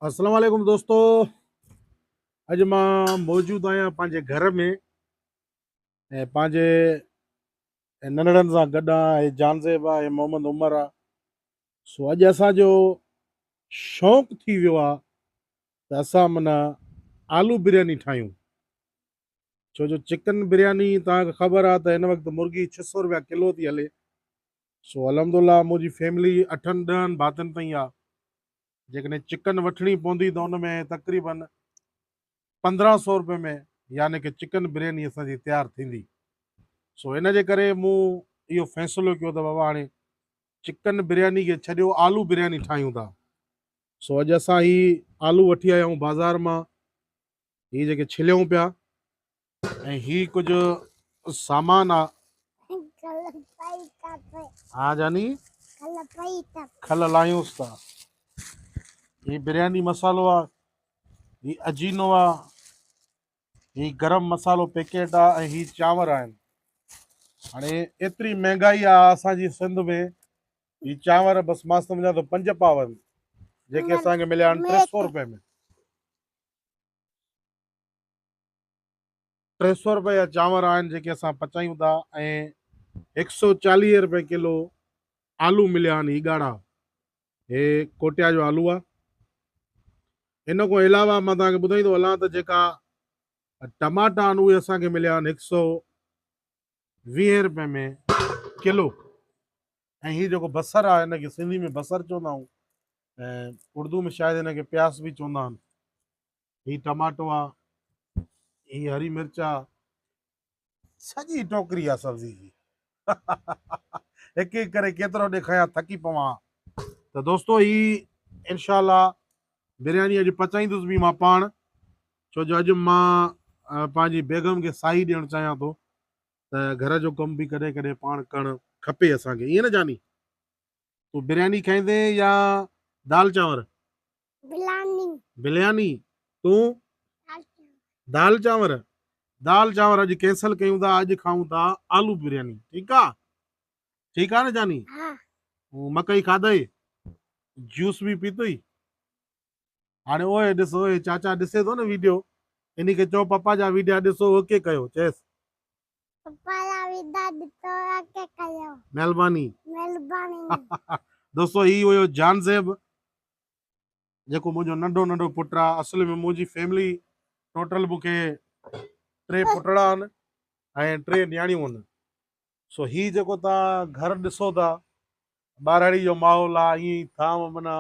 السلام عليڪم دوستو اڄ مان موجود آهيان پنهنجي گهر ۾ ۽ پنهنجي ننڍڙن سان گڏ آهيان. هي جانزيب آهي، هي محمد عمر آهي. سو اڄ اسان جو شوق ٿي ويو آهي ته اسان معنيٰ آلو برياني ٺاهيون، ڇو جو چڪن برياني توهان کي خبر آهي ته هن وقت مرغي ڇهه سو روپيا ڪلو ٿي هلي. سو الحمدلله منهنجي فيملي اٺن ڏهن ڀاتين تائين آهي. جيڪڏهن چڪن وٺڻي پوندي ته ان ۾ تقريبن 1500 روپئي ۾ يعني ڪه چڪن برياني اسان جي تيار ٿيندي. سو ان جي ڪري مون اهو فيصلو ڪيو ته بابا هاڻي چڪن برياني کي ڇڏيو، آلو برياني ٺاهيون ٿا. سو اڄ اسان هي آلو وٺي آيا آهيون بازار مان، هي جيڪي ڇليون پيا ۽ هي ڪجهه سامان آ. ها جاني، کل لاهيونس ٿا. هي برياني مسالو آ، هي اجينو آ، هي گرم مسالو پيڪيٽ آ ۽ هي چانور آهن. هاڻي ايتري مهنگائي آ اسان جي سنڌ ۾، هي چانور بس مان سمجهان ٿو 5 پاو آهن، جيڪي اسان کي مليا آهن 300 روپئي ۾. 300 روپئي جا چانور آهن جيڪي اسان پچايون ٿا ۽ 140 روپئي ڪلو آلو مليا آهن. هي ڳاڙها هي ڪوٽيا جو آلو آهي. ان کان علاوه مان توهان کي ٻڌائيندو هلان ته جيڪا ٽماٽا آهن اهي اسان کي مليا آهن 120 روپئي ۾ ڪلو. ۽ هي جيڪو بصر آهي هن کي سنڌي ۾ بصر چوندا آهيون ۽ اردو ۾ شايد هن کي پياز به چوندا آهن. هي ٽماٽو آ، هي هري مرچ آ، سڄي ٽوڪري آ سبزي جي. هڪ هڪ ڪري ڪيترو ڏيکايان، ٿڪي پوان. ته دوستو هي انشاء الله برياني اڄ پچائيندس به مان پاڻ، ڇو جو اڄ مان پنهنجي بيگم کي ساهي ڏيڻ چاهيان ٿو ته گهر جو ڪم به ڪڏهن ڪڏهن پاڻ ڪرڻ کپي اسان کي، ائين نه جاني؟ تون برياني کائيندين يا دال چانور؟ بلياني. بلياني. تون؟ دال چانور. دال چانور اڄ ڪينسل ڪيون ٿا، اڄ کائون ٿا آلو برياني. ٺيڪ آ؟ ٺيڪ آ نه جاني؟ ها. مڪئي کاڌئي؟ جوس به پيتئي؟ هاڻي اوهي ڏس، اوهي چاچا ڏسي ٿو نه ويڊيو، انهي کي چئو پپا جا ويڊيا ڏسو اوڪي ڪيو، چئس. پپا جا ويڊيا ڏسو اوڪي ڪيو. مهرباني. مهرباني. دوستو هي هيو جانزيب جيڪو منهنجو ننڍو ننڍو پٽ آ. اصل ۾ منهنجي فيملي ٽوٽل مون کي 3 پٽڙا آهن ۽ 3 نياڻيون آهن. سو هي جيڪو توهان گهر ڏسو ٿا ٻهراڙي جو ماحول آ، ائين ئي ٿانو معنيٰ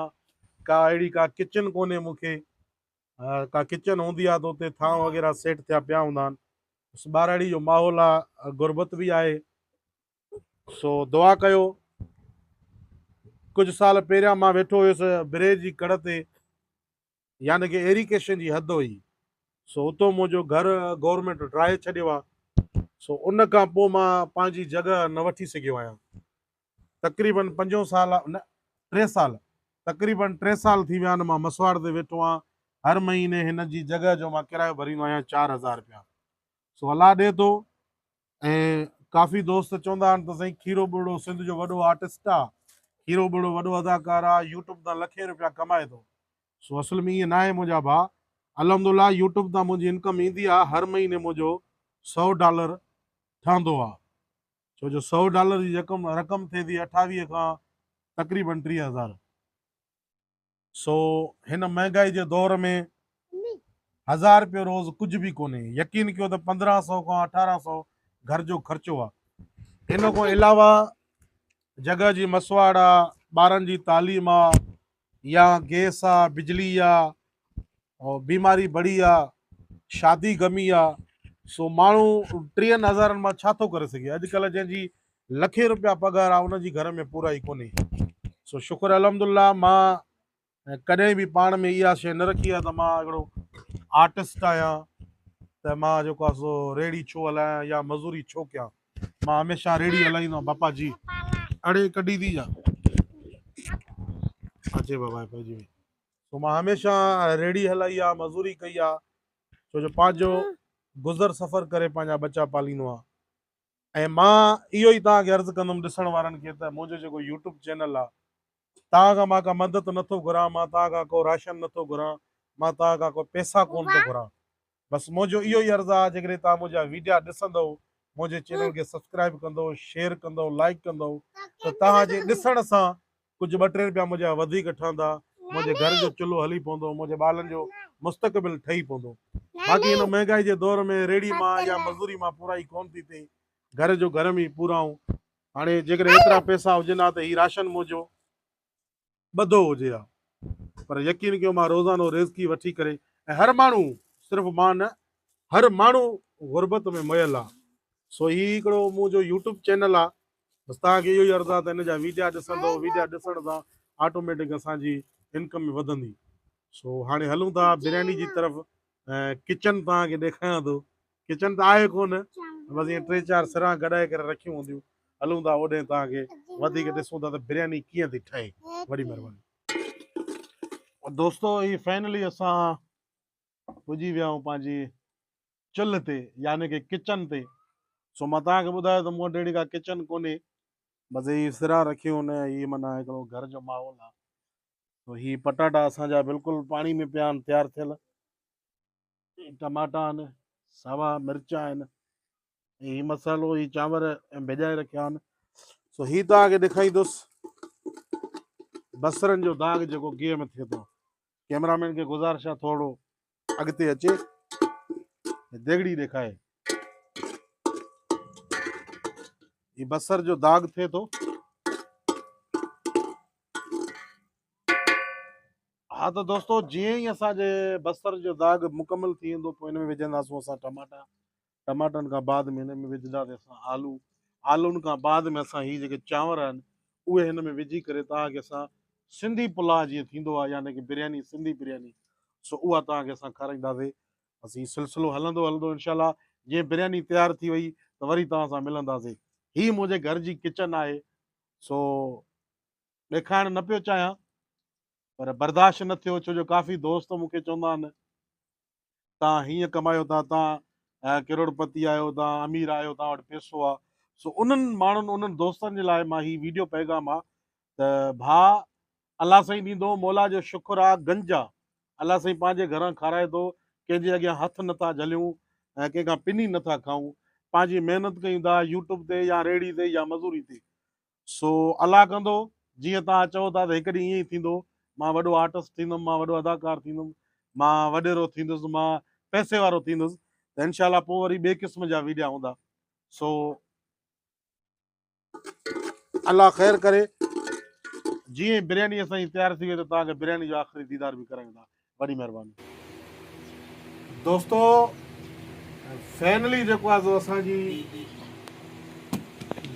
ڪا اهڙي ڪا ڪچن ڪونهي مون کي. ڪا ڪچن هوندي آ ته اتي ٿانو وغيره سيٽ ٿيا پيا هوندا آهن. بس ٻهراڙي جو ماحول آ، غربت به آهي. سو دعا ڪيو. ڪجهه سال پهريان مان ويٺو هيس بريج جي ڪڙ تي، يعني ڪه ايريگيشن جي حد هئي. سو اتو منهنجو گهر گورنمينٽ ڊاهي ڇڏيو آ. سو ان کان پوء مان پنهنجي جڳهه نه وٺي سگهيو آهيان. تقريبن پنجون سال نه 3 سال، تقريبن 3 سال ٿي ويا آهن مان مسواڙ تي ويٺو آهيان. هر مهيني هن جي جڳهه جو مان ڪرايو ڀريندو آهيان 4000 رپيا. سو الله ڏي ٿو. ۽ ڪافي دوست چوندا آهن ته سائين کيرو ٻرڙو سنڌ جو وڏو آرٽسٽ آ، کيرو ٻرڙو وڏو اداڪار آ، يوٽيوب تان لکين رپيا ڪمائي ٿو. سو اصل ۾ ائين ناهي منهنجا ڀاء. الحمدلله يوٽيوب تان منهنجي انڪم ايندي آ، هر مهيني منهنجو 100 ڊالر ٺهندو آ. ڇو جو 100 ڊالر جي رقم ٿئي ٿي 28 کان تقريبن 30,000. سو هن مهنگائي جي دور ۾ 1000 رپيو روز ڪجهه به ڪونهي. يقين ڪيو ته 1500 کان 1800 گهر جو خرچو آ. ان کان علاوه جڳهه جي مسواڙ آ، ٻارن جي تعليم آ، يا گيس آ، بجلي آ، بيماري بڙي آ، شادي غمي آ. سو ماڻهو 30 هزارن مان ڇا ٿو ڪري سگهي؟ اڄڪلهه جنهن جي لکين روپيا پگهار آ ان جي گهر ۾ پورائي ڪونهي. سو شڪر الحمدلله مان ڪڏهن به پاڻ ۾ اها شيء نه رکي آ ته مان هڪڙو آرٽسٽ آهيان ته مان جيڪو آ سو ريڙهي ڇو هلايان يا مزوري ڇو ڪيان. مان هميشه ريڙهي هلائيندو آهيان. باپا جي اڙي ڪڍي ٿي جا اچي بابا پئجي وئي. سو مان هميشه ريڙهي هلائي آ، مزوري ڪئي آ، ڇو جو پنهنجو گذر سفر ڪري پنهنجا ٻچا پاليندو آهيان. ۽ مان اهو ئي توهان کي عرض ڪندم ڏسڻ وارن کي ته منهنجو جيڪو يوٽيوب چينل آ توهان کان مان ڪا مدد نٿو گهران، مان توهان کان ڪو راشن نٿو گهران، مان توهان کان ڪو پئسا ڪونه ٿو گهران. بس منهنجو اهو ئي عرض آهي جيڪڏهن توهان منهنجا ويڊيا ڏسندؤ، منهنجي چينل کي سبسڪرائب ڪندؤ، شيئر ڪندؤ، لائيڪ ڪندؤ ته توهان جي ڏسڻ سان ڪجهه ٻه ٽي رپيا منهنجا وڌيڪ ٺهندا، منهنجي گهر جو چلهو هلي پوندو، منهنجي ٻالن جو مستقبل ٺهي پوندو. باقي هن مهنگائي جي دور ۾ ريڙهي مان يا مزوري مان پورائي ڪونه ٿي ٿئي، گهر جو گهر ۾ ئي پورائون. هاڻي جيڪڏهن ايترا پئسا هجن ها ته هي راشن منهنجو ٻڌو هجي ها پر يقين ڪيو مان روزانو ريزڪي وٺي ڪري ۽ هر ماڻهو صرف مان نه هر ماڻهو غربت ۾ مئل آ سو هي هڪڙو منهنجو يوٽيوب چينل آ بس توهان کي اهو ئي عرض آ ته ان جا ويڊيا ڏسندو ويڊيا ڏسڻ سان آٽوميٽڪ اسان جي انڪم وڌندي سو هاڻي هلون ٿا برياني جي طرف ۽ ڪچن توهان کي ڏيکاريان ٿو ڪچن ته آهي ڪونه بس ائين ٽي چار سران گڏائي ڪري رکيون هونديون هلون ٿا اوڏي توهان کي وڌيڪ ڏسون ٿا ته برياني ڪيئن ٿي ٺهي وڏي مهرباني. دوستو هي فائنلي اسان پڄي ويا آهيون پنهنجي چلهه تي يعني ڪي ڪچن تي سو مان توهان کي ٻڌايو ته مون وٽ اهڙي ڪا ڪچن ڪونهي بس هي سران رکيون آهن هي معنيٰ هڪڙو گهر جو ماحول آهي سو هي پٽاٽا اسان جا بلڪل پاڻي ۾ پيا آهن تيار ٿيل ٽماٽا آهن، ساوا مرچ آهن ۽ هي مصالحو هي چانور ڀڄائي رکيا آهن. سو هي توهان کي ڏيکاريندس بصرن جو داغ جيڪو گيهه ۾ ٿئي ٿو. ڪيمرامين کي گذارش آهي ٿورو اڳتي اچي ديڳڙي ڏيکاري. هي بصر جو داغ ٿئي ٿو. ها ته دوستو جيئن ئي اسان جي بصر جو داغ مڪمل ٿي ويندو پوء ان ۾ وجهنداسون اسان ٽماٽا ٽماٽن کان بعد ۾ هن ۾ وجهنداسين اسان آلو آلون کان بعد ۾ اسان هي جيڪي چانور آهن اهي هن ۾ وجهي ڪري توهان کي اسان سنڌي پلاء جيئن ٿيندو آهي يعني ڪي برياني سنڌي برياني سو اها توهان کي اسان کارائينداسين بس هي سلسلو هلندو هلندو انشاء الله جيئن برياني تيار ٿي وئي ته وري توهان سان ملنداسين هي منهنجي گهر جي ڪچن آهي سو ڏيکارڻ نه پيو چاهيان پر برداشت نه ٿيو ڇو جو ڪافي دوست مون کي چوندا آهن تان هيئن ڪمايو ٿا تان ڪروڙ پتي آهيو تان امير آهيو تان وٽ پيسو آ سو انهن ماڻهن انهن دوستن جي لاء مان هي ويڊيو پيغام آ ته ڀاء الله سائين ڏيندو مولا جو شڪر آ گنج آ الله سائين پنهنجي گهران کارائي ٿو ڪنهن جي اڳيان هٿ نٿا جهليون ۽ ڪنهن کان پني نٿا کائون پنهنجي محنت ڪيون ٿا يوٽيوب تي يا ريڙهي تي يا مزوري تي سو الله ڪندو جيئن توهان چئو ٿا ته هڪ ڏينهن ائين ئي ٿيندو، مان وڏو آرٽسٽ ٿيندم، مان وڏو اداڪار ٿيندم، مان وڏيرو ٿيندس، مان پئسي وارو ٿيندس ته انشاء الله پوء وري ٻئي قسم جا ويڊيا هوندا. سو الله خير ڪري جيئن ئي برياني اسان جي تيار ٿي وئي ته توهان کي برياني جو آخري ديدار به ڪرايون ٿا. وڏي مهرباني. دوستو فائنلي جيڪو آ سو اسان جي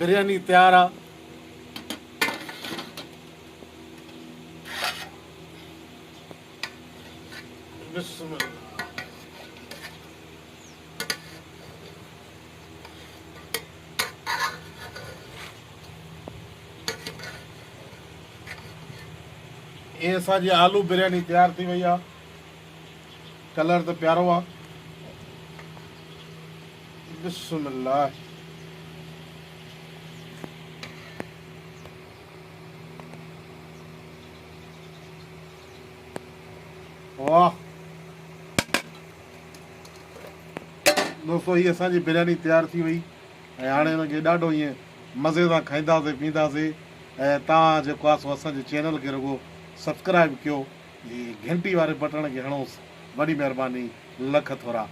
برياني تيار آ. بسم الله هي اسان جي آلو برياني تيار ٿي وئي آ ڪلر ته پيارو آ بسم الله واھ دوستو هي اسان جي برياني تيار ٿي وئي ۽ هاڻي ان کي ڏاڍو ائين مزي سان کائينداسين پيئنداسين ۽ توهان جيڪو آهي سو اسان جي چينل کي رڳو سبسڪرائب ڪيو ۽ گهنٽي واري بٽڻ کي هڻوس وڏي مهرباني لک ٿورا.